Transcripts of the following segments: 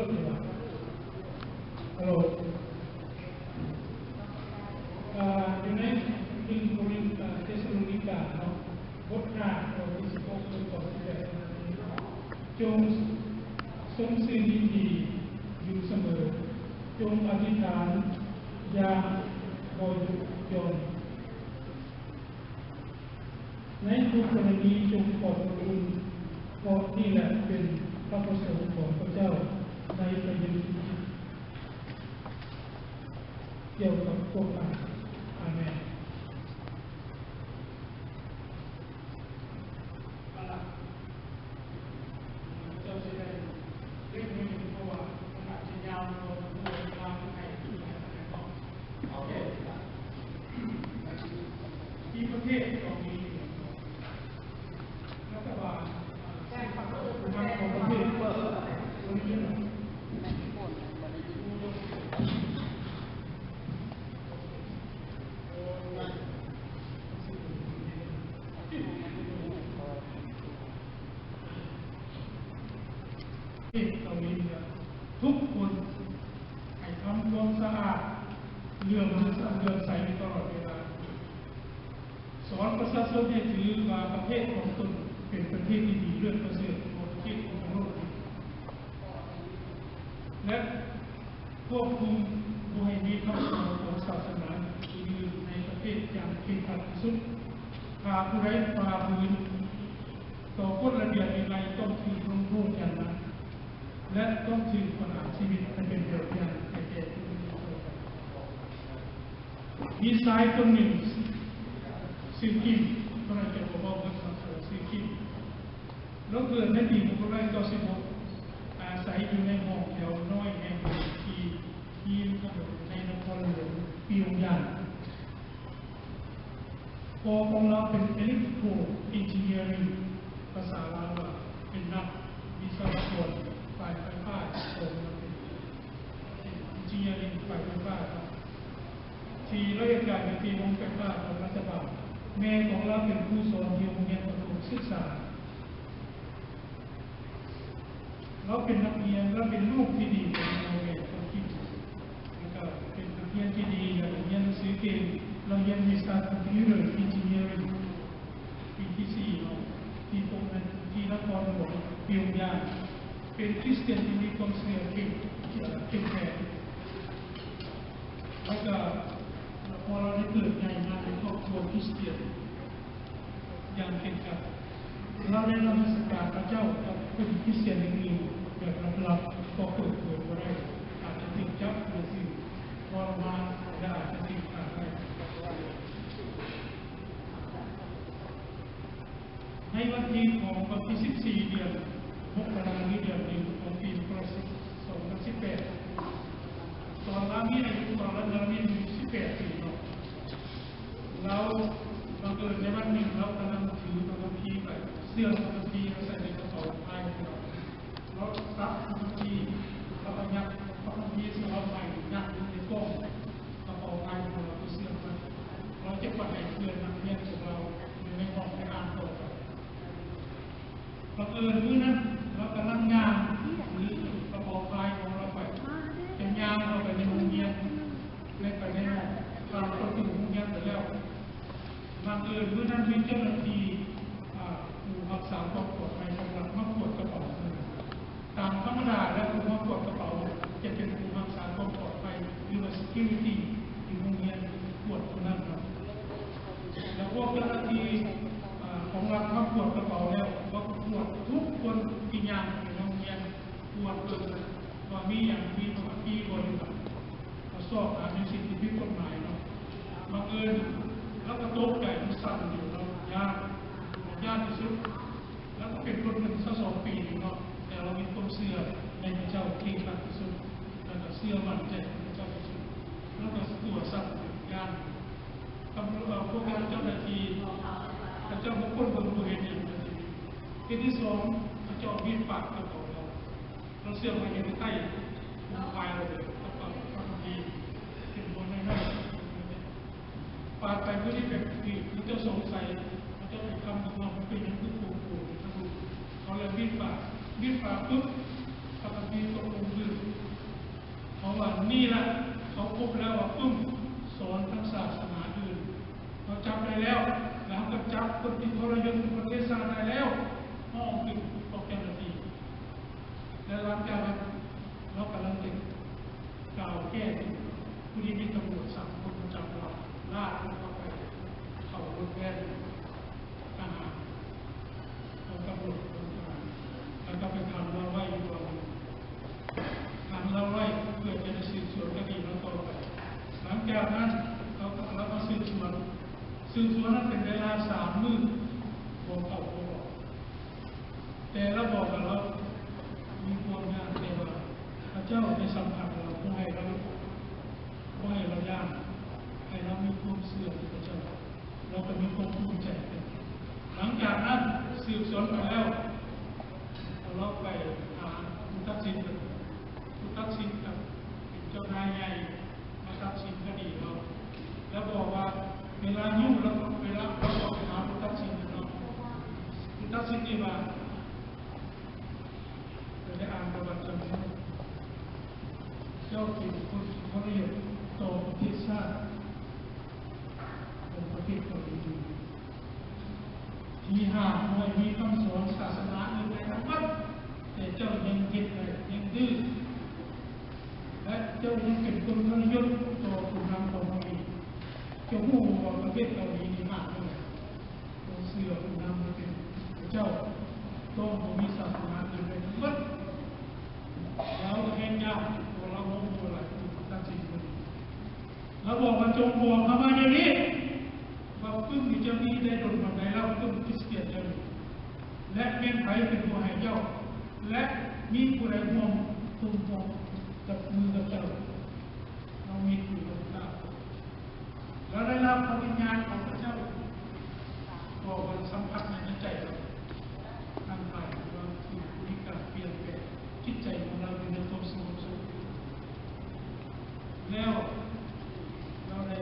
ໂລ ເອີ ຢູ່ໃນໜຶ່ງໂກລິນ ເອີ ເທສະໂລນິກາເນາະ ບົດຫ້າ ຂໍ້ທີສິບຫົກ ເຖິງຂໍ້ທີສິບແປດ ຈົ່ງຊົງຊື່ຍິນດີຢູ່ສະເໝີ, ຈົ່ງອະທິຖານຢ່າງບໍ່ຢຸດຢ່ອນ. ໃນທຸກກໍລະນີຈົ່ງຂອບພະຄຸນ, ເພາະນີ້ແຫຼະເປັນພະປະສົງຂອງພະເຈົ້າໃນພະເຢຊູຄຣິດ ກ່ຽວກັບພວກທ່ານ. ອາເມນ. ເຈົ້າຊິໄດ້ເລັກນ້ອຍ ເພາະວ່າມັນອາດຈະຍາວ ເພາະວ່າເວລາມັນໃຫ້ຫຼາຍປານໃດເນາະ. ໂອເຄ ທີ່ປະເທດເກົາຫຼີເໜືອ ລັດຖະບານ ຜູ້ນຳຂອງປະເທດ ເກາຫຼີເໜືອ ທຸກຄົນໃຫ້ທຳຄວາມສະອາດ ເຫຼື້ອມໃສ ເຫຼື້ອມໃສຢູ່ຕະຫຼອດເວລາ. ສອນປະຊາຊົນໃຫ້ຖືວ່າປະເທດຂອງຕົນເປັນປະເທດທີ່ດີເລີດປະເສີດກວ່າປະເທດຂອງໂລກ ແລະ ຄວບຄຸມບໍ່ໃຫ້ມີຄຳສອນຂອງສາສະໜາຢູ່ໃນປະເທດຢ່າງເຄັ່ງຄັດທີ່ສຸດ. ຖ້າຜູ້ໃດຝ່າຝືນຕໍ່ກົດລະບຽບວິໄນ ຕ້ອງຖືກລົງໂທດຢ່າງໜັກ ແລະ ຕ້ອງຖືກປະຫານຊີວິດໃຫ້ເປັນແບບຢ່າງໃຫ້ແກ່ຄົນອື່ນ. ມີຊາຍຄົນໜຶ່ງຊື່ຄິມ, ຂ້າພະເຈົ້າຈະບໍ່ເວົ້າເບິດນາມສະກຸນ, ຊື່ຄິມ. ລາວເກີດໃນປີໜຶ່ງພັນເກົ້າຮ້ອຍເກົ້າສິບຫົກ ອາໄສຢູ່ໃນຫ້ອງແຖວນ້ອຍແຫ່ງໜຶ່ງທີ່ຮິມຖະໜົນໃນນະຄອນຫຼວງປິວຢາງ. ພໍ່ຂອງລາວເປັນ electrical engineering ພາສາລາວວ່າເປັນນັກວິສະວະກອນຝ່າຍໄຟຟ້າ ຂອງລາວເປັນ engineering ຝ່າຍໄຟຟ້າ ທີ່ລາວເຮັດການຢູ່ທີ່ໂຮງໄຟຟ້າຂອງລັດຖະບານ. ແມ່ຂອງລາວເປັນຄູສອນທີ່ໂຮງຮຽນປະຖົມສຶກສາ. ລາວເປັນນັກຮຽນ, ລາວເປັນລູກທີ່ດີຂອງພໍ່ແມ່ຂອງຄິມ ແລ້ວກໍເປັນນັກຮຽນທີ່ດີ ແລ້ວກໍຮຽນໜັງສືເກັ່ງ. ລາວຮຽນວິຊາ Computer Engineering ປີທີສີ່ເນາະ ທີ່ໂຕນັ້ນ ທີ່ນະຄອນຫຼວງປິວຢາງ. ເປັນຄຣິສຕຽນທີ່ມີຄວາມເຊື່ອເຄັ່ງ ເຄັ່ງແຂງ ແລ້ວກໍພໍລາວໄດ້ເກີດໃຫຍ່ມາໃນຄອບຄົວຄຣິສຕຽນ ຢ່າງເຄັ່ງຄັດ. ລາວໄດ້ນະມັດສະການພະເຈົ້າກັບຄົນຄຣິສຕຽນອື່ນໆແບບລັບໆ ກໍເປີດເຜີຍບໍ່ໄດ້, ອາດຈະຖືກຈັບ ຫຼື ຖືກທໍລະມານ ແລະ ອາດຈະຖືກຂ້າໄດ້. ໃນວັນທີຂອງວັນທີສິບສີ່ ເດືອນມົກກະລາ ຫຼື ເດືອນໜຶ່ງຂອງປີ ສອງພັນສິບແປດ ຕອນລາວມີອາຍຸ ຕອນນັ້ນລາວມີອາຍຸສິບແປດປີເນາະ. ລາວ ບັງເອີນໃນວັນໜຶ່ງລາວກຳລັງຖືພະຄຳພີໄປ, ເຊື່ອງພະຄຳພີໄປໃສ່ໃນກະເປົາພາຍຂອງລາວ. ລາວຕັດພະຄຳພີ ລາວກໍຍັດພະຄຳພີສະບັບໃໝ່ຍັດຢູ່ໃນກ້ອງກະເປົາພາຍຂອງລາວ ເພື່ອເຊື່ອງໄວ້. ລາວຈະໄປໃຫ້ເພື່ອນນັກຮຽນຂອງລາວຢູ່ໃນຫ້ອງໄດ້ອ່ານຕໍ່ໄປ. ບັງເອີນມື້ນັ້ນລາວກຳລັງຍ່າງຖືກະເປົາພາຍຂອງລາວໄປ, ຈະຍ່າງເຂົ້າໄປໃນໂຮງຮຽນ ແລະ ໄປໃນຫ້ອງ ຜ່ານປະຕູໂຮງຮຽນໄປແລ້ວ. ບັງເອີນມື້ນັ້ນມີເຈົ້າໜ້າທີ່ ອາ ຜູ້ຮັກສາຄວາມປອດໄພຂອງລັດມາກວດກະເປົາ. ຕາມທຳມະດາແລ້ວ ຜູ້ມາກວດກະເປົາຈະເປັນຜູ້ຮັກສາຄວາມປອດໄພ ຫຼືວ່າ security ຢູ່ໂຮງຮຽນກວດຜູ້ນັ້ນເນາະ. ແລ້ວພວກເຈົ້າໜ້າທີ່ ອາ ຂອງລັດມາກວດກະເປົາແລ້ວ ເຂົາກໍກວດທຸກຄົນທີ່ຍ່າງເຂົ້າໄປໃນໂຮງຮຽນ ກວດເບິ່ງວ່າມີຫຍັງຜິດປົກກະຕິບໍ່ ຫຼືວ່າ ສອບຫາໃນສິ່ງທີ່ຜິດກົດໝາຍເນາະ. ບັງເອີນລາວກໍຕົກໃຈ ມັນສັ່ນຢູ່ ລາວຢ້ານ ຢ້ານທີ່ສຸດ. ລາວກໍເປັນຄົນໜຶ່ງຊາວສອງປີເນາະ ແຕ່ລາວມີຄວາມເຊື່ອໃນພະເຈົ້າເຄັ່ງຄັດທີ່ສຸດ ແລ້ວກໍເຊື່ອໝັ້ນໃຈໃນພະເຈົ້າທີ່ສຸດ. ລາວກໍຕົວສັ່ນ ຢ້ານ. ຕຳຫຼວດ ພວກເຈົ້າໜ້າທີ່ ເຂົາເຈົ້າບໍ່ຄົ້ນເບິ່ງ ບໍ່ເຫັນຫຍັງເລີຍ. ເທື່ອທີສອງ ເຂົາເຈົ້າເອົາມີດປາດກະເປົາລາວ. ລາວເຊື່ອງໄວ້ຢູ່ໃນໃຕ້ຫົວຂວາ ແລ້ວກໍປາດກະເປົາທີ່ເປັນບ່ອນໃນນັ້ນ. ປາດໄປມື້ນີ້ ແບບທີ່ເຂົາເຈົ້າສົງໄສ ເຂົາເຈົ້າໄປຄຳກັບເຮົາ ເປັນຫຍັງຄືໂກນ ເຂົາເລີຍມີດປາດ ມີດປາດປຶບ ປາດກະເປົາຕົກລົງພື້ນ. ອັນນີ້ລະ ເຂົາຄົບແລ້ວວ່າປຶ້ມ ສອນທາງສາສະໜາອື່ນ. ເຮົາຈັບໄດ້ແລ້ວ ແລ້ວເຮົາກໍຈັບຄົນທີ່ທໍລະຍົດປະເທດຊາດໄດ້ແລ້ວ ເຮົາເອົາຂຶ້ນພວກເຈົ້າໜ້າທີ່. ແລະ ຫຼັງຈາກນັ້ນ ເຮົາກຳລັງຈະກ່າວແກ້ຕົວ ພໍດີມີຕຳຫຼວດສາມຄົນມາຈັບລາວ ລາກເຂົ້າໄປເຂົ້າລົດແລ່ນ ທະຫານ ເອົາຕຳຫຼວດ ເອົາທະຫານ ແລ້ວກໍໄປຂັງລາວໄວ້ຢູ່ບ່ອນໜຶ່ງ ຂັງລາວໄວ້ເພື່ອຈະໄດ້ສືບສວນຄະດີລາວຕໍ່ໄປ. ຫຼັງຈາກນັ້ນ ເຂົາກໍລາວມາສືບສວນ ສືບສວນນັ້ນເປັນເວລາສາມມື້ ບໍ່ເຂົ້າບໍ່ອອກ. ແຕ່ລາວບອກວ່າລາວມີຄວາມຢ້ານ ແຕ່ວ່າພະເຈົ້າໄດ້ສຳຜັດລາວ ບໍ່ໃຫ້ລາວ ບໍ່ໃຫ້ລາວຢ້ານ ໃຫ້ລາວມີຄວາມເຊື່ອໃນພະເຈົ້າ ລາວກໍມີຄວາມພູມໃຈຂຶ້ນ. ຫຼັງຈາກນັ້ນສືບສວນໄປແລ້ວ ລາວໄປຫາຜູ້ຕັດສິນ ຜູ້ຕັດສິນກໍເປັນເຈົ້ານາຍໃຫຍ່ມາຕັດສິນຄະດີລາວ ແລ້ວບອກວ່າເວລາຢູ່ ແລ້ວກໍເວລາລາວອອກໄປຫາຜູ້ຕັດສິນນັ້ນເນາະ ຜູ້ຕັດສິນນີ້ວ່າ ເຈົ້າໄດ້ອ່ານປະຫວັດເຈົ້າແລ້ວ ເຈົ້າເປັນຄົນທີ່ທໍລະຍົດຕໍ່ປະເທດຊາດຂອງປະເທດເກົາຫຼີ ທີ່ຫ້າມບໍ່ໃຫ້ມີຄຳສອນສາສະໜາອື່ນໃດທັງໝົດ ແຕ່ເຈົ້າຍັງເຮັດໄດ້ ຍັງດື້ ແລະ ເຈົ້າຍັງເປັນຄົນທໍລະຍົດຕໍ່ຜູ້ນຳຂອງເຮົາອີກ. ເຈົ້າຮູ້ບໍ່ວ່າປະເທດເກົາຫຼີນີ້ຫ້າມບໍ່ໃຫ້ ຕ້ອງເຊື່ອຜູ້ນຳໃຫ້ເປັນພະເຈົ້າ ຕ້ອງບໍ່ມີສາສະໜາອື່ນໃດທັງໝົດ. ລາວກໍແຮງຢ້ານ ເພາະລາວບໍ່ຮູ້ວ່າຫຼາຍຄົນຕັດສິນເພິ່ນ ລາວບອກວ່າ ຈົ່ງບອກເຮົາມາດຽວນີ້ ວ່າປຶ້ມນີ້ເຈົ້າມີໄດ້ດົນປານໃດແລ້ວ ປຶ້ມຄຣິສຕຽນເຈົ້ານີ້ ແລະ ແມ່ນໃຜເປັນຜູ້ໃຫ້ເຈົ້າ ແລະ ມີຜູ້ໃດຮ່ວມ ຮ່ວມ ຮ່ວມຈັບມືກັບເຈົ້າ ເຮົາມີຜູ້ນຳ ລາວໄດ້ຮັບພະວິນຍານຂອງພະເຈົ້າ ກໍໄດ້ສຳຜັດໃນໃຈລາວ ນັ້ນໝາຍເຖິງວ່າຄືມີການປ່ຽນແປງຈິດໃຈຂອງລາວຢູ່ໃນຄວາມສະຫງົບສຸກ. ແລ້ວລາວໄດ້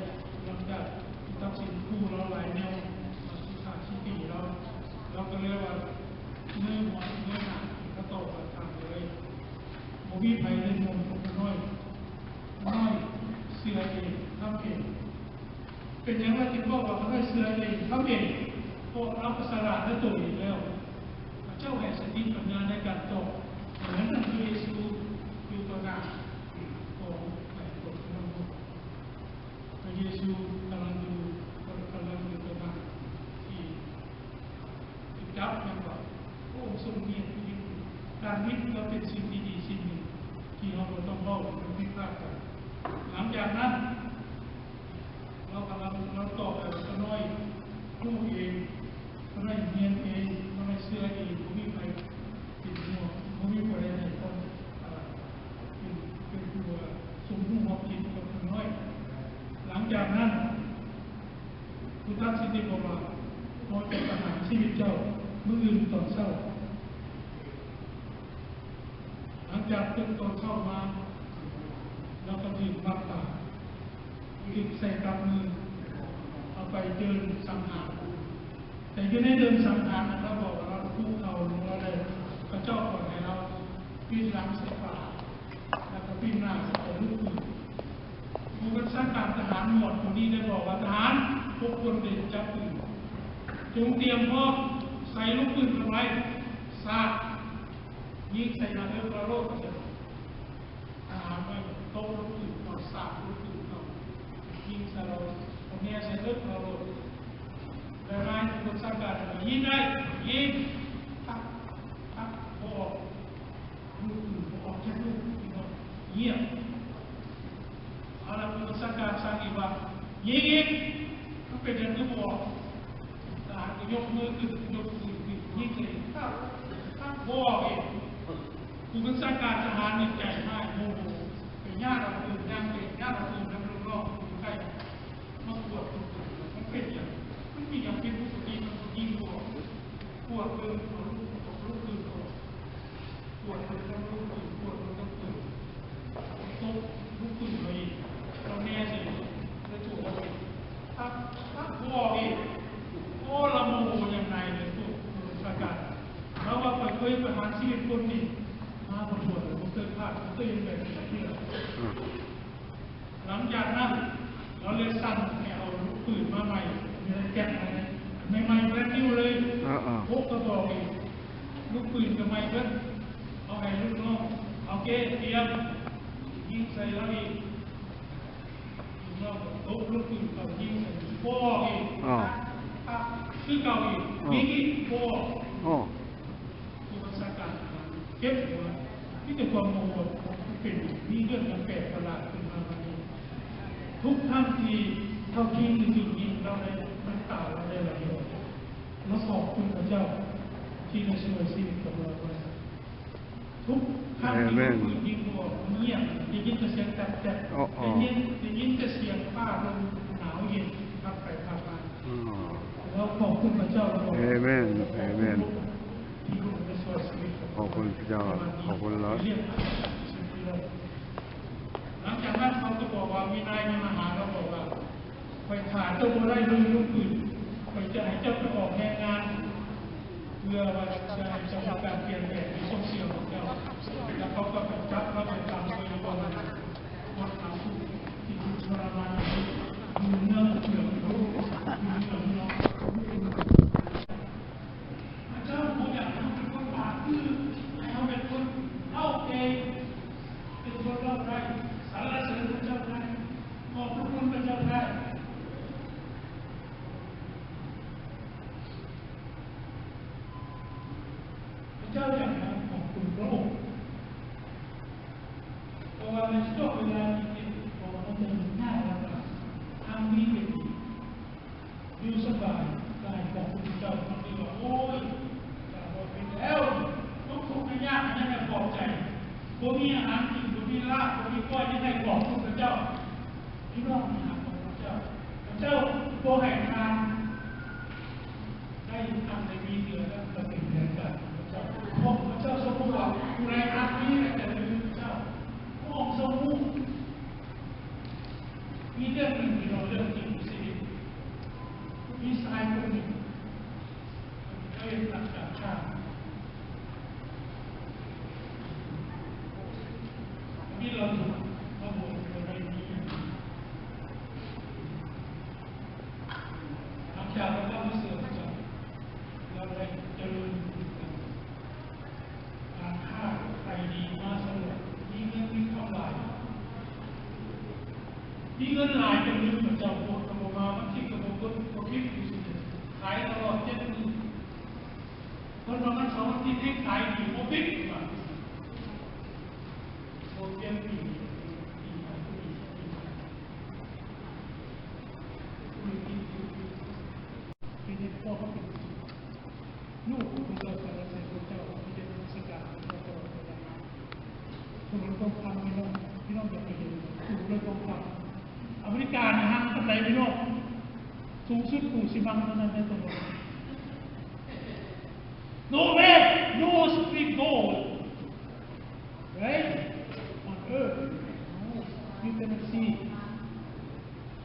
ຫຼັງຈາກທີ່ຕັດສິນຂູ່ລາວຫຼາຍແນວ ມາສິບຫ້າສິບປີແລ້ວ ລາວກໍເລີຍວ່າ ເງີຍຫົວເງີຍໜ້າຂຶ້ນມາຕໍ່ວ່າ ທ່ານເອີຍ ບໍ່ມີໃຜໄດ້ຮ່ວມກັບຂ້ານ້ອຍ ຂ້ານ້ອຍເຊື່ອເອງ ທຳເອງ. ເປັນຫຍັງລາວຈຶ່ງບອກວ່າຂ້ານ້ອຍເຊື່ອເອງ ທຳເອງ? ເພາະລາວກໍສະຫຼາດໃນໂຕເອງແລ້ວ. ພະເຈົ້າໃຫ້ສະຕິປັນຍາໃນການຕອບ ເໝືອນດັ່ງພະເຢຊູຢູ່ຕໍ່ໜ້າຂອງຫຼາຍຄົນ. ພະເຢຊູກຳລັງຢູ່ ກຳລັງຢູ່ຕໍ່ໜ້າທີ່ ຖືກຈັບແມ່ນບໍ່? ພະອົງຊົງຮຽນຜູ້ຍິງ. ການຜິດກໍເປັນສິ່ງທີ່ດີສິ່ງໜຶ່ງ ທີ່ເຮົາບໍ່ຕ້ອງເວົ້າ ມັນຜິດພາດກັນ. ຫຼັງຈາກນັ້ນ ລາວກຳລັງ ລາວຕອບແບບຂ້ານ້ອຍຮູ້ເອງ ຂ້ານ້ອຍຮຽນເອງ ຂ້ານ້ອຍເຊື່ອເອງ ບໍ່ມີໃຜເປັນຫ່ວງ ບໍ່ມີຜູ້ໃດໃຫ້ຄວາມ ເປັນ ເປັນຜູ້ສົມຮູ້ຮ່ວມຄິດກັບຂ້ານ້ອຍ. ຫຼັງຈາກນັ້ນ ຜູ້ຕັດສິນໄດ້ບອກວ່າ ເຮົາຈະປະຫານຊີວິດເຈົ້າມື້ອື່ນຕອນເຊົ້າ. ຫຼັງຈາກຕື່ນຕອນເຊົ້າມາ ລາວກໍຖືກໝັກປາ ຖືກໃສ່ກັບມື ເອົາໄປເດີ່ນສັງຫານ. ແຕ່ຢູ່ໃນເດີ່ນສັງຫານນັ້ນ ລາວບອກວ່າລາວຄຸກເຂົ່າລົງ ລາວໄດ້ ພະເຈົ້າປ່ອຍໃຫ້ລາວປິ່ນຫຼັງໃສ່ຝາ ແລ້ວກໍປິ່ນໜ້າໃສ່ລູກປືນ. ຜູ້ບັນຊາການທະຫານໝວດຜູ້ນີ້ໄດ້ບອກວ່າ ທະຫານທຸກຄົນໄດ້ຈັບປືນ ຈົ່ງຕຽມພ້ອມໃສ່ລູກປືນເຂົ້າໄວ້ ສາດຍິງໃສ່ໜ້າເອິກລາວໂລດ. ທະຫານໄວ້ໂຕະລູກປືນເຂົ້າ ສາດລູກປືນເຂົ້າ ຍິງໃສ່ລາວ ເອົາແນໃສ່ເອິກລາວໂລດ. ແລ້ວນາຍຜູ້ບັນຊາການວ່າ ຍິງໄດ້ ຍິງ ປັກ ປັກ ບໍ່ອອກ ລູກປືນບໍ່ອອກຈັກລູກ ພີ່ນ້ອງ ງຽບ. ເອົາລະ ຜູ້ບັນຊາການສັ່ງອີກວ່າ ຍິງອີກ ມັນເປັນຫຍັງຄືບໍ່ອອກ? ທະຫານກໍຍົກມືຂຶ້ນ ຍົກປືນຂຶ້ນ ຍິງໃສ່ອີກ ປັກ ປັກ ບໍ່ອອກອີກ. ຜູ້ບັນຊາການທະຫານນີ້ໃຈຮ້າຍ ໂມໂຫ ໄປຍາດເອົາປືນ ຍ່າງໄປຍາດເອົາປືນນຳລູກນ້ອງຢູ່ໃກ້ ມາກວດເບິ່ງ ມັນເປັນຫຍັງ? ມັນມີຫຍັງຜິດປົກກະຕິ? ມັນກໍຍິງບໍ່ອອກ ກວດເບິ່ງ ເອົາລູກ ເອົາລູກປືນອອກ ກວດເບິ່ງທັງລູກປືນ ກວດເບິ່ງທັງປືນ ຕົບລູກປືນເຮົາອີກ ເອົາແນໃສ່ ໃສ່ໂຕເຮົາອີກ ຕັດ ຕັດບໍ່ອອກອີກ. ໂອ້ ລາວໂມໂຫຢ່າງໜັກເລີຍ ພວກຜູ້ບັນຊາການ. ລາວວ່າ ຂ້ອຍເຄີຍປະຫານຊີວິດຄົນນີ້ມາບໍ່ຖ້ວນ ບໍ່ເຄີຍພາດ ບໍ່ເຄີຍເຮັດແບບນີ້ຈັກເທື່ອ. ອືມ ຫຼັງຈາກນັ້ນ ເຮົາເລີຍສັ່ງໃຫ້ເອົາລູກປືນມາໃໝ່ ມີແກັບໃໝ່ໆ brand new ເລີຍ ເອີໆ ຫົກກະບອກອີກ ລູກປືນກະໃໝ່ເບິດ ເອົາໃຫ້ລູກນ້ອງ ໂອເຄ ຕຽມ ຍິງໃສ່ລາວອີກ ລູກນ້ອງກະຕົບລູກປືນເຂົ້າຍິງໃສ່ ບໍ່ອອກອີກ ຄືເກົ່າອີກ ຍິງອີກ ບໍ່ອອກ. ຜູ້ບັນຊາການເຈັບຫົວ ມີແຕ່ຄວາມບໍ່ເປັນ ມີເລື່ອງອັນແປກປະຫຼາດຂຶ້ນມາບັດນີ້. ທຸກຄັ້ງທີ່ເຮົາຍິງຫຼືຖືກຍິງ ລາວໄດ້ ນ້ຳຕາລາວໄດ້ໄຫຼອອກ ລາວຂອບຄຸນພະເຈົ້າທີ່ໄດ້ຊ່ວຍຊີວິດຂອງລາວໄວ້. ທຸກຄັ້ງທີ່ລູກປືນຍິງບໍ່ອອກ ມັນງຽບ ໄດ້ຍິນແຕ່ສຽງແຕັບໆ ໄດ້ຍິນ ໄດ້ຍິນແຕ່ສຽງຟ້າລົມໜາວເຢັນພັດໄປພັດມາ. ແລ້ວຂອບຄຸນພະເຈົ້າ ອາເມນ ອາເມນ ຂອບຄຸນພະເຈົ້າ ຂອບຄຸນຫຼາຍ. ຫຼັງຈາກນັ້ນເຂົາກໍບອກວ່າ ມີນາຍໜຶ່ງມາຫາ ແລ້ວບອກວ່າ ຂ້ອຍຂ້າເຈົ້າບໍ່ໄດ້ໂດຍອາວຸດປືນ ຂ້ອຍຈະໃຫ້ເຈົ້າໄປອອກແຮງງານ ເພື່ອວ່າຈະໃຫ້ເຈົ້າມີການປ່ຽນແປງໃນຄວາມເຊື່ອຂອງເຈົ້າ. ແລ້ວເຂົາກໍໄປຈັບລາວໄປຂັງໄວ້ຢູ່ບ່ອນນັ້ນ ໝົດຫາທຸກທີ່ທຸກທໍລະມານທີ່ສຸດ ຢູ່ເມືອງເຂືອງໂລກ ຢູ່ເມືອງນອກ. ພະເຈົ້າບໍ່ຢາກໃຫ້ເຮົາເປັນຄົນບາບຄື ໃຫ້ເຮົາເປັນຄົນເວົ້າເກັ່ງ ເປັນຄົນເວົ້າໄດ້ ສັນລະເສີນພະເຈົ້າໄດ້ ຂອບພະຄຸນພະເຈົ້າໄດ້. ພະເຈົ້າຢາກໃຫ້ເຮົາຂອບຄຸນພະອົງ ເພາະວ່າໃນຊ່ວງເວລາທີ່ເຈັບປວດ ເຮົາຈະຍາກລຳບາກ ທາງນີ້ເປັນ ຢູ່ສະບາຍ ກາຍຂອງພະເຈົ້າ ມັນຄືວ່າ ໂອ້ຍ ເຈົ້າບໍ່ເປັນແລ້ວ ຕົກທຸກຍາກ ອັນນັ້ນນະຂອບໃຈ ບໍ່ມີອາຫານກິນ ບໍ່ມີລາບ ບໍ່ມີກ້ອຍ ຍັງໃຫ້ຂອບຄຸນພະເຈົ້າ. ພີ່ນ້ອງທີ່ຮັກຂອງພະເຈົ້າ ພະເຈົ້າບໍ່ໃຫ້ທ່ານໄດ້ທັງໄດ້ມີເທື່ອ ນັ້ນກໍເປັນແຜນການຂອງພະເຈົ້າ ເພາະພະເຈົ້າຊົງຮູ້ວ່າ ຜູ້ໃດຮັກດີ ແລະ ຈະລືມພະເຈົ້າ ພະອົງຊົງຮູ້. ມີເລື່ອງໜຶ່ງທີ່ເຮົາເລື່ອງຈິງຊີວິດ ມີຊາຍຄົນໜຶ່ງ ເຂົາເຮັດນັກການຄ້າ ມີລາວມາບອກວ່າ ໄດ້ມີ ຫຼັງຈາກລາວມາເຊື່ອພະເຈົ້າ ລາວໄດ້ຈະເລີນຂຶ້ນກັນ ການຄ້າໄປດີມາຕະຫຼອດ ມີເງິນມີຄຳຫຼາຍ ມີເງິນຫຼາຍຈົນລືມພະເຈົ້າ ໂພດກະບໍ່ມາ ບັນຊີກະບໍ່ກົດ ບໍ່ປິດຢູ່ຊື່ ຂາຍຕະຫຼອດເຈັດມື້ ເພິ່ນວ່າມັນສອງອາທິດແຮງຂາຍດີ ບໍ່ປິດວ່າ ບໍ່ປ່ຽນປີ ປີໄປ ປີໄປ ປີໄປ ປີໄປ ປີໄປ ປີໄປ ປີໄປ ປີໄປ ປີໄປ ປີໄປ ປີໄປ ປີໄປ ລູກຂອງພະເຈົ້າ ສັນລະເສີນພະເຈົ້າ ທີ່ໄດ້ນະມັດສະການພະເຈົ້າຕະຫຼອດເວລາ. ຖະໜົນທອງຄຳ ພີ່ນ້ອງ ພີ່ນ້ອງຢາກໄປເຫັນ ຖະໜົນທອງຄຳ ອາເມລິການີ້ຫ່າງປານໃດ ພີ່ນ້ອງ? ສູງສຸດປູຊີມັງເທົ່ານັ້ນເດ້ ຕົວນີ້. No man knows the gold, right? On earth, no, you cannot see.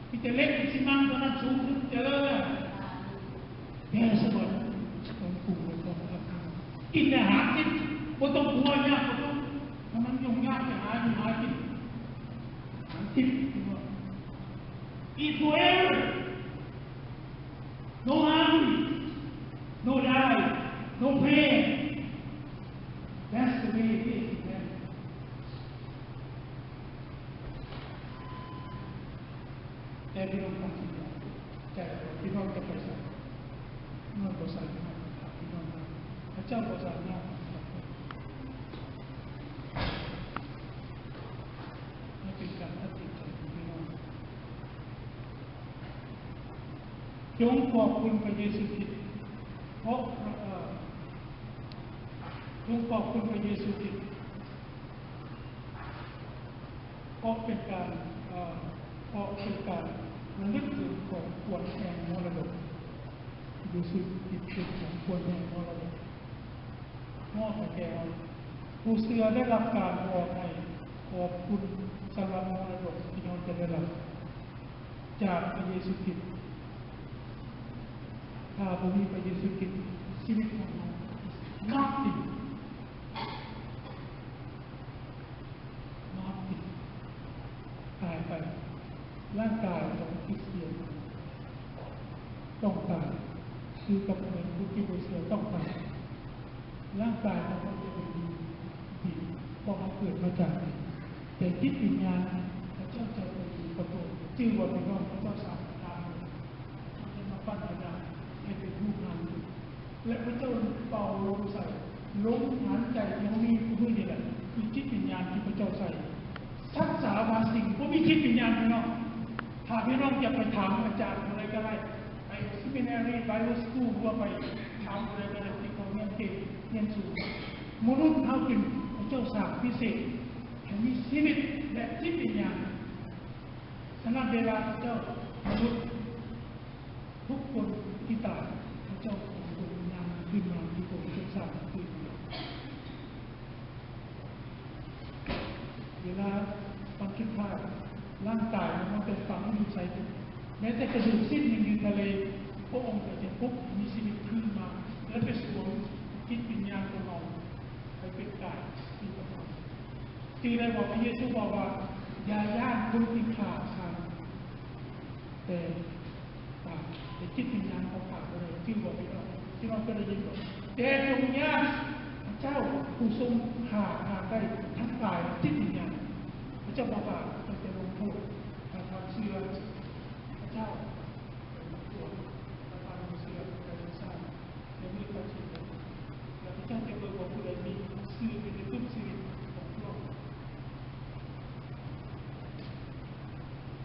ມີແຕ່ເຫຼັກຊີມັງເທົ່ານັ້ນສູງສຸດຈະເລີນແລ້ວ. ແຕ່ສະຫວັນຂອງກູເປັນກອງທັບ ກິນອາຫານທິບ ບໍ່ຕ້ອງກົວຍາກ ບໍ່ຕ້ອງ ມັນຫຍຸ້ງຍາກຈະຫາຢູ່ຫາກິນ ອາຫານທິບ Eat forever. No hungry, no die, no pain. That's the way it is in heaven. ແຕ່ພີ່ນ້ອງຕັ້ງຈິດໃຈວ່າ ພີ່ນ້ອງຈະໄປໃສ ມັນບໍ່ໃສ່ ພີ່ນ້ອງ ພະເຈົ້າບໍ່ສາມາດ ມັນເປັນການຕັດສິນໃຈຂອງພີ່ນ້ອງ. ຈົ່ງຂອບຄຸນພະເຢຊູຄຣິດ ເພາະພະ ເອີ ຈົ່ງຂອບຄຸນພະເຢຊູຄຣິດ ເພາະເປັນການ ເອີ ເພາະເປັນການລະລຶກເຖິງຂອງຂວັນແຫ່ງມໍລະດົກ ເຢຊູຄຣິດເປັນຂອງຂວັນແຫ່ງມໍລະດົກ ມອບໃຫ້ແກ່ເຮົາ. ຜູ້ເຊື່ອໄດ້ຮັບການບອກໃຫ້ຂອບຄຸນສຳລັບມໍລະດົກທີ່ເຮົາຈະໄດ້ຮັບຈາກພະເຢຊູຄຣິດ. ຖ້າບໍ່ມີພະເຢຊູຄຣິດ, ຊີວິດຂອງເຮົາ nothing. Nothing. ຄຣິສຕຽນຕ້ອງຕາຍ ຄືກັບເປັນຄົນທີ່ບໍ່ເຊື່ອຕ້ອງຕາຍ. ຮ່າງກາຍຂອງເຮົາຈະເປັນດິນ ເພາະເຮົາເກີດມາຈາກດິນ, ແຕ່ຈິດວິນຍານ ພະເຈົ້າຈະໄປຢູ່ກັບໂລກ. ຈື່ບໍ່ພີ່ນ້ອງ? ພະເຈົ້າສ້າງອາດາມ ພະເຈົ້າໄດ້ມາປັ້ນອາດາມໃຫ້ເປັນຮູບຮ່າງ ແລະ ພະເຈົ້າເປົ່າລົມໃສ່. ລົມຫາຍໃຈທີ່ເຮົາມີຢູ່ມື້ນີ້ແຫຼະ ຄືຈິດວິນຍານທີ່ພະເຈົ້າໃສ່. ສັດສາບາງສິ່ງບໍ່ມີຈິດວິນຍານພີ່ນ້ອງ. ຖ້າພີ່ນ້ອງຢາກໄປຖາມອາຈານຜູ້ໃດກໍໄດ້ ໄປເຊມິນາຣີ ໄບເບິນສະກູລ ຫຼືວ່າໄປຖາມຜູ້ໃດກໍໄດ້ທີ່ເຂົາຮຽນເກັ່ງ ຮຽນສູງ. ມະນຸດເຮົາເປັນ ພະເຈົ້າສ້າງພິເສດ ໃຫ້ມີຊີວິດ ແລະ ຈິດວິນຍານ. ສະນັ້ນເວລາພະເຈົ້າ ມະນຸດ ທຸກຄົນທີ່ຕາຍ ພະເຈົ້າເອົາດວງວິນຍານຂຶ້ນມາທີ່ພະອົງຊົງສ້າງຄືນ. ເວລາວັນສຸດທ້າຍ ຮ່າງກາຍມັນຕ້ອງໄປຝັງຢູ່ໃສ? ແມ້ແຕ່ກະດູກຊີ້ນຍັງຢູ່ທະເລ ພະອົງກໍຈະປຸກໃຫ້ມີຊີວິດຄືນມາ ແລະ ໄປສວມຈິດວິນຍານຂອງເຮົາ ໃຫ້ເປັນກາຍທີ່ປະທັບ. ຈື່ໄດ້ບໍ່? ພະເຢຊູບອກວ່າ ຢ່າຢ້ານຄົນທີ່ຂ້າສັດ ແຕ່ ແຕ່ຈິດວິນຍານເຂົາຂ້າບໍ່ໄດ້. ຈື່ບໍ່ພີ່ນ້ອງ? ພີ່ນ້ອງເຄີຍໄດ້ຍິນບໍ່? ແຕ່ຈົ່ງຢ້ານພະເຈົ້າຜູ້ຊົງຂ້າທ່ານໄດ້ທັງກາຍແລະຈິດວິນຍານ. ພະເຈົ້າບໍ່ຂ້າ, ພະເຈົ້າຈະລົງໂທດ. ຖ້າທ່ານເຊື່ອພະເຈົ້າ ເປັນພະເຈົ້າ, ຖ້າທ່ານບໍ່ເຊື່ອ, ພະເຈົ້າຍັງສ້າງ ແລະ ມີພະຈິດ ແລະ ພະເຈົ້າຈະເບິ່ງວ່າຜູ້ໃດມີຊື່ຢູ່ໃນປຶ້ມຊີວິດຂອງພວກເຮົາ.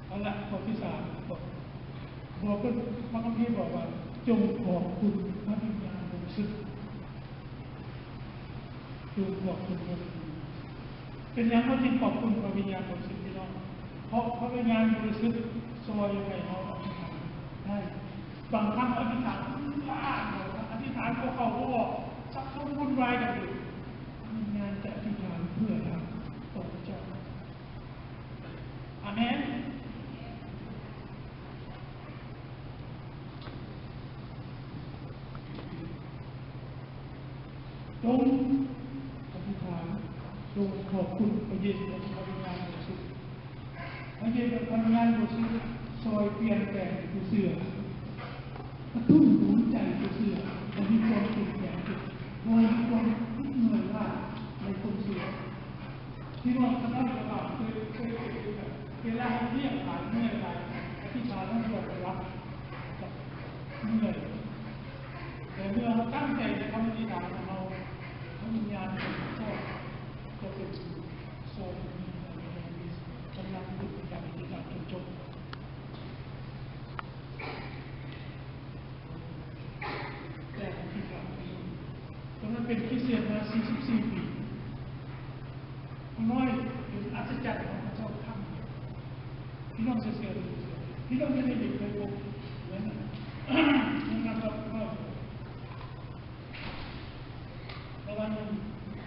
ເອົາລະ ຂໍ້ທີສາມ ບອກ ບອກເພິ່ນ ພະຄຳພີບອກວ່າ ຈົ່ງຂອບຄຸນພະວິນຍານບໍລິສຸດ. ຄືຂອບຄຸນພະວິນຍານ. ເປັນຫຍັງເຮົາຈຶ່ງຂອບຄຸນພະວິນຍານບໍລິສຸດພີ່ນ້ອງ? ເພາະພະວິນຍານບໍລິສຸດຊ່ວຍໃຫ້ເຮົາອະທິຖານໄດ້. ບາງຄັ້ງອະທິຖານ ອະທິຖານບໍ່ເຂົ້າບໍ່ອອກ ສັບສົນວຸ່ນວາຍກັນຢູ່. ພະວິນຍານຈະອະທິຖານເພື່ອທ່ານຕໍ່ພະເຈົ້າ. ອາເມນ. ຈົ່ງອະທິຖານ, ຈົ່ງຂອບຄຸນພະເຢຊູ ແລະ ພະວິນຍານບໍລິສຸດ. ພະເຢຊູ ແລະ ພະວິນຍານບໍລິສຸດຊ່ອຍປ່ຽນແປງຜູ້ເຊື່ອ, ກະຕຸ້ນດວງໃຈຜູ້ເຊື່ອໃຫ້ມີຄວາມເຂັ້ມແຂງຂຶ້ນ, ບໍ່ໃຫ້ມີຄວາມເມື່ອຍລ້າໃນຄົນເຊື່ອ. ພີ່ນ້ອງ ຄັນເຮົາເວລາເຄີຍ ເຄີຍເປັນຄືກັນ ເວລາເຮົາວຽກຫຼາຍ ເມື່ອຍຫຼາຍ ອະທິຖານເຮົາຢອກໄປລັບ ເມື່ອຍ. ແຕ່ເມື່ອເຮົາຕັ້ງໃຈໃນຄຳອະທິຖານຂອງເຮົາ, ພະວິນຍານຂອງພະເຈົ້າຈະເປັນຜູ້ຊ່ອຍໃຫ້ມີກຳລັງຂຶ້ນໃນການອະທິຖານຈົນຈົບ. ແຕ່ທີ່ການ ຕອນນັ້ນເປັນຄຣິສຕຽນມາສີ່ສິບສີ່ປີ. ຂ້ານ້ອຍເປັນອັດສະຈັນຂອງພະເຈົ້າຄັ້ງດຽວ. ພີ່ນ້ອງເຊື່ອ ພີ່ນ້ອງຈະໄດ້ເຫັນໃນໂລກນັ້ນນະ ນັ້ນນະ ລະວັງໜຶ່ງ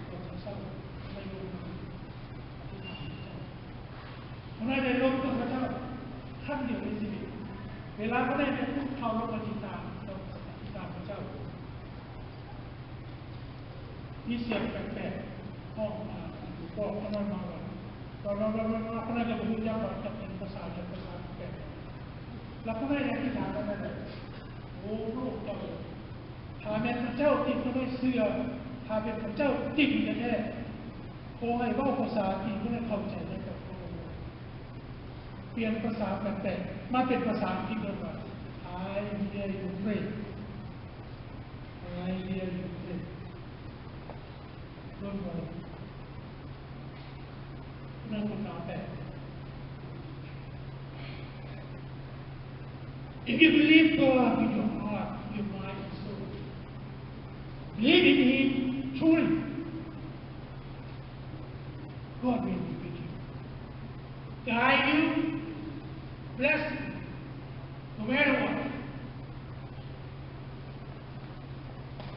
ຕອນເຊົ້າໆ ໄດ້ລົງມາອະທິຖານພະເຈົ້າ. ເຮົາໄດ້ລົງກັບພະເຈົ້າຄັ້ງດຽວໃນຊີວິດ. ເວລາເຮົາໄດ້ໄປຄຸກເຂົ່າລົງອະທິຖານ ອະທິຖານພະເຈົ້າ ມີສຽງແປກໆ ຮ້ອງ ອາ ບອກເຮົານັ້ນມາວ່າ ເຮົານັ້ນກໍບໍ່ຮູ້ຈັກວ່າຈະເປັນພາສາຫຍັງ ພາສາແປກ. ແລ້ວເຮົາໄດ້ອະທິຖານອັນນັ້ນແຫຼະ ໂອ້ ພະອົງເຈົ້າ ຖ້າແມ່ນພະເຈົ້າຈິງ ຂ້ານ້ອຍເຊື່ອ ຖ້າເປັນພະເຈົ້າຈິງແທ້ໆ ຂໍໃຫ້ເວົ້າພາສາທີ່ຂ້ານ້ອຍເຂົ້າໃຈໄດ້ກັບພະອົງ. ປ່ຽນພາສາແປກໆ ມາເປັນພາສາອັງກິດ ເອີ້ນວ່າ I hear you pray. I hear you pray. ເບິ່ງເບິ່ງ ເລື່ອງຂອງການແປ. If you believe God with your heart, your mind and soul, believe in Him truly, God will be with you, guide you, bless you, no matter what.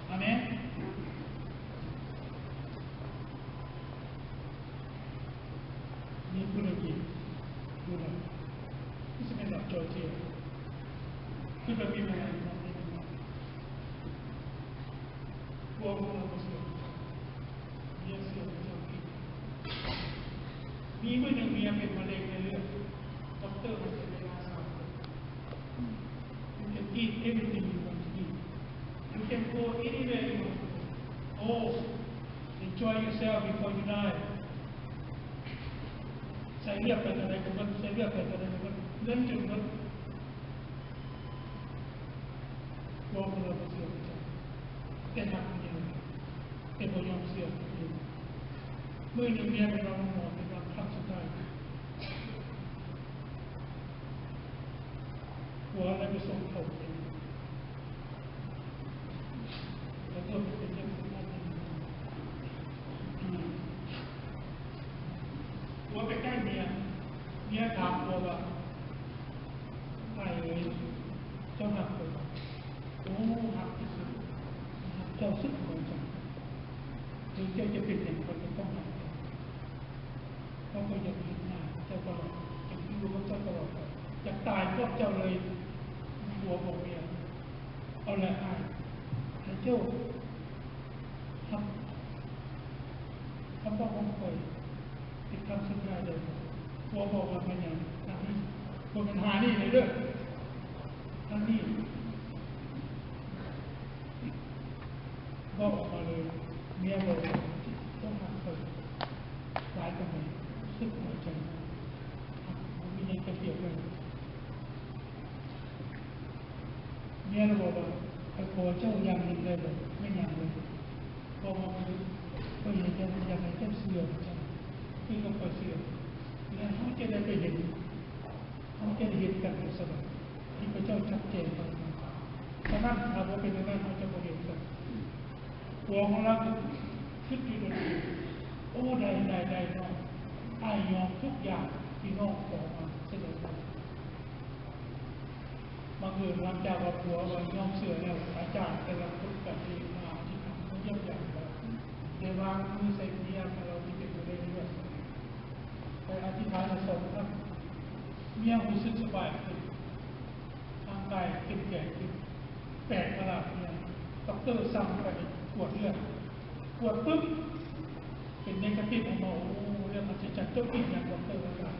ອາເມນ. ມີຜູ້ໜຶ່ງອີກຢູ່ນະ ຄືຊິແມ່ນລັດຈໍເຈຍ ຄືແບບມີແມ່ນ ພວກເຮົາບໍ່ເຊື່ອ ເມຍເຊື່ອພະເຈົ້າເກັ່ງ. ມີມື້ໜຶ່ງເມຍເປັນມະເຮັງໃນເລືອດ ດັອກເຕີໃຫ້ໃຊ້ເວລາສາມ everything you want to do. You can go anywhere you want to go. Oh, enjoy yourself before you die. ໃສ່ເລືອດໄປເທົ່າໃດກໍເບິດ, ໃສ່ເລືອດໄປເທົ່າໃດກໍເບິດ, ເງິນຈົນເບິດ. ພວກເຮົາບໍ່ເຊື່ອພະເຈົ້າ, ແຕ່ຮັກເມຍ, ແຕ່ບໍ່ຍອມເຊື່ອພະເຈົ້າ. ມື້ໜຶ່ງເມຍໄປນອນໂຮງໝໍ ເປັນຄັ້ງສຸດທ້າຍ. ຜົວໄດ້ໄປສົ່ງເຂົ້າກິນ ແລ້ວກໍໄປເປັນຈັ່ງຊັ້ນ. ອືມ ຜົວໄປໃກ້ເມຍ, ເມຍຖາມຜົວວ່າ ອ້າຍເອີຍ, ເຈົ້າຮັກຂ້ອຍບໍ່? ໂອ້ ຮັກທີ່ສຸດ, ເຈົ້າສຸດຫົວໃຈ. ເຖິງເຈົ້າຈະເປັນຫຍັງ ຂ້ອຍກໍຕ້ອງຮັກເຈົ້າ. ຂ້ອຍກໍຢາກເຮັດງານເຈົ້າຕະຫຼອດ, ຢາກຢູ່ກັບເຈົ້າຕະຫຼອດໄປ, ຢາກຕາຍກັບເຈົ້າເລີຍ. ຜົວບອກເມຍ, ເອົາລະອ້າຍ, ໃຫ້ເຈົ້າຮັບຄຳເວົ້າຂອງຂ້ອຍເປັນຄຳສຸດທ້າຍເດີ. ຜົວບອກວ່າ ແມ່ນຫຍັງ? ທາງນີ້, ບໍ່ແມ່ນທາງນີ້ເດີ, ທາງນີ້. ເວົ້າອອກມາເລີຍ, ເມຍບອກວ່າ ເຈົ້າຮັກຂ້ອຍຫຼາຍປານໃດ? ສຸດຫົວໃຈ, ບໍ່ມີຫຍັງຈະປຽບໄດ້. ເມຍລະບອກວ່າ ຂ້ອຍຂໍເຈົ້າຢ່າງໜຶ່ງໄດ້ບໍ່? ແມ່ນຫຍັງເລີຍ? ບອກມາເລີຍ. ຂ້ອຍຢາກ ຢາກໃຫ້ເຈົ້າເຊື່ອຂ້ອຍ, ຄືກັບຂ້ອຍເຊື່ອ, ແລ້ວເຮົາຈະໄດ້ໄປເຫັນ, ເຮົາຈະໄດ້ເຫັນກັນຢູ່ສະຫວັນ ທີ່ພະເຈົ້າຈັດແຈງໄວ້. ສະນັ້ນ ຖ້າບໍ່ເປັນແນວນັ້ນ ເຮົາຈະບໍ່ເຫັນກັນ. ຜົວຂອງລາວກໍຄິດຢູ່ດົນ, ໂອ້ ໄດ້ ໄດ້ ໄດ້ນ້ອງ, ອ້າຍຍອມທຸກຢ່າງທີ່ນ້ອງຂໍມາສະເໜີ. ບັງເອີນຫຼັງຈາກວ່າຜົວວ່າຍອມເຊື່ອແລ້ວ, ອາຈານແຕ່ລະຄົນກໍເດມາອະທິຖານມາຢ້ຽມຢາມລາວ, ໄດ້ວາງມືໃສ່ເມຍຂອງລາວທີ່ເປັນມະເຮັງເລືອດ. ໄປອະທິຖານສອງຄັ້ງ, ເມຍຮູ້ສຶກສະບາຍຂຶ້ນ, ຮ່າງກາຍເຂັ້ມແຂງຂຶ້ນ, ແປກປະຫຼາດເມຍ. ດັອກເຕີສັ່ງໄປກວດເລືອດ, ກວດປຶບ ເປັນເນກາຕິບອອກມາ. ໂອ້ ເລື່ອງອັດສະຈັນ, ເຈົ້າກິນຫຍັງ ດັອກເຕີວ່າ?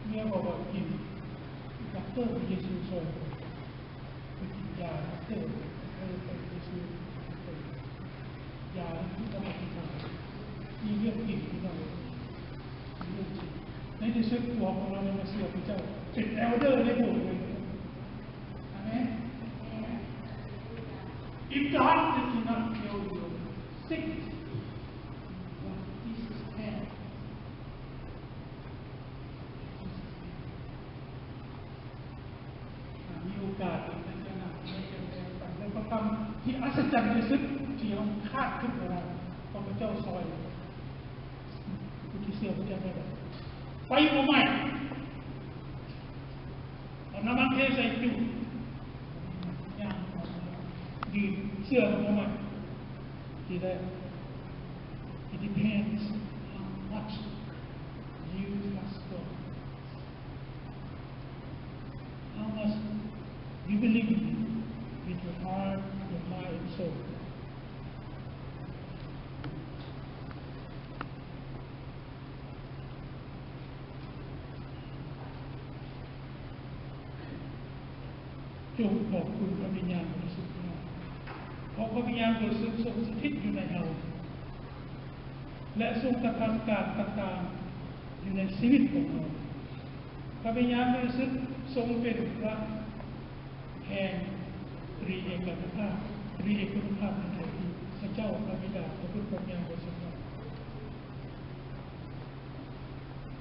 ເມຍບອກວ່າ ກິນ ດັອກເຕີ ພະເຢຊູຊ່ອຍ ໄປກິນຢາ ເອີ ໄປ ໄປເຢຊູ ຢາທີ່ເຂົາອະທິຖານ. ມີເລື່ອງຈິງ ພີ່ນ້ອງເອີຍ, ມີເລື່ອງຈິງ. ໃນທີ່ສຸດ ຜົວຂອງລາວໄດ້ມາເຊື່ອພະເຈົ້າ, ເປັນເອລເດີໃນໂບດເລີຍ. ອາເມນ. If God did not heal your sickness, but Jesus can. ມີໂອກາດໃນເທື່ອໜ້າ ໃນການແບ່ງປັນ ແລະ ພະຄຳທີ່ອັດສະຈັນທີ່ສຸດທີ່ເຮົາຄາດຄິດບໍ່ໄດ້ ຂອງພະເຈົ້າຊ່ອຍຜູ້ທີ່ເຊື່ອພະເຈົ້າໄດ້. ໄຟບໍ່ໄໝ້, ເອົານ້ຳມັນເທໃສ່ຈຸ່ມ, ຍ່າງ ຢືນເຊື່ອບໍ່ໄໝ້. ທີ່ແລກ, it depends how much you trust God. How much you believe in Him with your heart, your mind, and soul. ຈົ່ງຂອບຄຸນພະວິນຍານບໍລິສຸດ, ເພາະພະວິນຍານບໍລິສຸດຊົງສະຖິດຢູ່ໃນເຮົາ ແລະ ຊົງກະທຳການຕ່າງໆຢູ່ໃນຊີວິດຂອງເຮົາ. ພະວິນຍານບໍລິສຸດຊົງເປັນພະແຫ່ງຕຣີເອການຸພາບ, ຕຣີເອການຸພາບນັ້ນກໍຄືພະເຈົ້າ, ພະບິດາ, ພະບຸດ, ພະວິນຍານບໍລິສຸດ.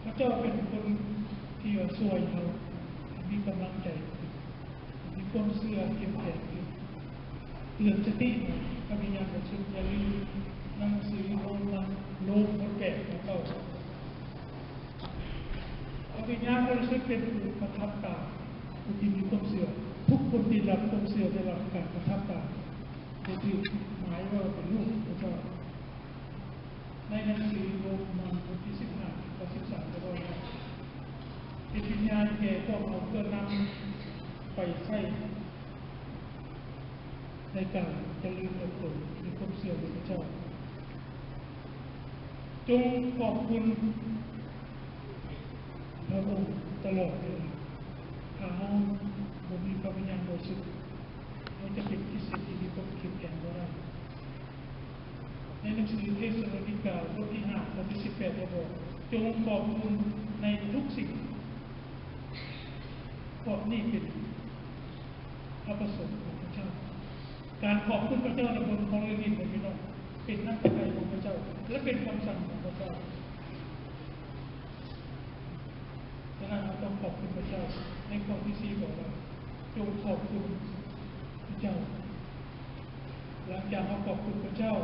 ພະເຈົ້າເປັນຄົນທີ່ວ່າຊ່ວຍເຮົາໃຫ້ມີກຳລັງໃຈຂຶ້ນ, ມີຄວາມເຊື່ອເຂັ້ມແຂງຂຶ້ນ, ເຕືອນສະຕິໃຫ້ພະວິນຍານບໍລິສຸດ. ຢ່າລືມໜັງສືໂລມ, ໂລມບົດແປດ ຂໍ້ເກົ້າ. ພະວິນຍານບໍລິສຸດເປັນຜູ້ປະທັບຕາຜູ້ທີ່ມີຄວາມເຊື່ອ. ທຸກຄົນທີ່ໄດ້ຮັບຄວາມເຊື່ອໄດ້ຮັບການປະທັບຕາ, ໄດ້ຖືກໝາຍວ່າເປັນລູກຂອງພະເຈົ້າ. ໃນໜັງສືໂລມ ບົດທີສິບຫ້າ ຂໍ້ສິບສາມ ກໍບອກວ່າ ເປັນວິນຍານແກ່ພວກເຮົາເພື່ອນຳໄປໃຊ້ໃນການຈະເລີນເຕີບໂຕໃນຄວາມເຊື່ອໃນພະເຈົ້າ. ຈົ່ງຂອບຄຸນພະອົງຕະຫຼອດເວລາ. ຖ້າເຮົາບໍ່ມີພະວິນຍານບໍລິສຸດ, ຈົ່ງຂອບຄຸນໃນທຸກສິ່ງ, ເພາະນີ້ເປັນພະປະສົງຂອງພະເຈົ້າ. ການຂອບຄຸນພະເຈົ້າໃນບົນຂອງລະດິນ ພີ່ນ້ອງ, ເປັນນ້ຳພະໄທຂອງພະເຈົ້າ ແລະ ເປັນຄຳສັ່ງຂອງພະເຈົ້າ. ສະນັ້ນ ເຮົາຕ້ອງຂອບຄຸນພະເຈົ້າ. ໃນຂໍ້ທີສີ່ ບອກວ່າ ຈົ່ງຂອບຄຸນພະເຈົ້າ. ຫຼັງຈາກເຮົາຂອບຄຸນພະເຈົ້າ,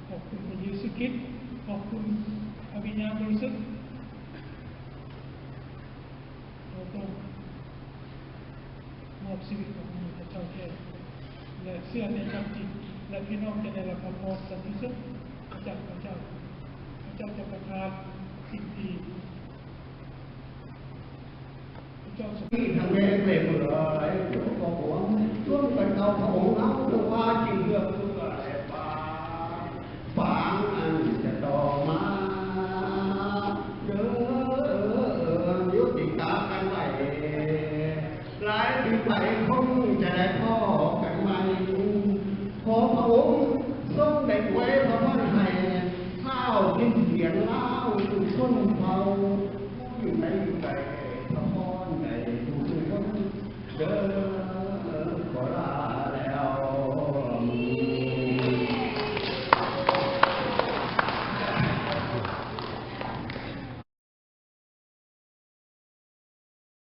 ຂອບຄຸນພະເຢຊູຄຣິດ, ຂອບຄຸນພະວິນຍານບໍລິສຸດ, ເຮົາຕ້ອງມອບຊີວິດຂອງເຮົາໃຫ້ພະເຈົ້າແທ້ ແລະ ເຊື່ອໃນຄວາມຈິງ, ແລະ ພີ່ນ້ອງຈະໄດ້ຮັບພະພອນສັນຕິສຸກມາຈາກພະເຈົ້າ. ພະເຈົ້າຈະປະທານສິ່ງທີ່ ທີ່ທາງແມ່ເປັນຫຼາຍຕົວຂອງພະອົງ ຮ່ວມກັນເອົາພະອົງເຮົາເພື່ອພາກິນເພື່ອເພື່ອແລະປາງ ປາງອັນຈະຕໍ່ມາເດີ. ຢຸດຕິກາກັນໄວ້ ຫຼາຍປີໄປຄົງຈະໄດ້ພໍ້ກັນໃໝ່. ຂໍພະອົງຊົງໄດ້ອວຍພະພອນໃຫ້ຊາວຄຣິສຕຽນລາວທຸກຊົນເຜົ່າ ຢູ່ໃນຢູ່ໄກ.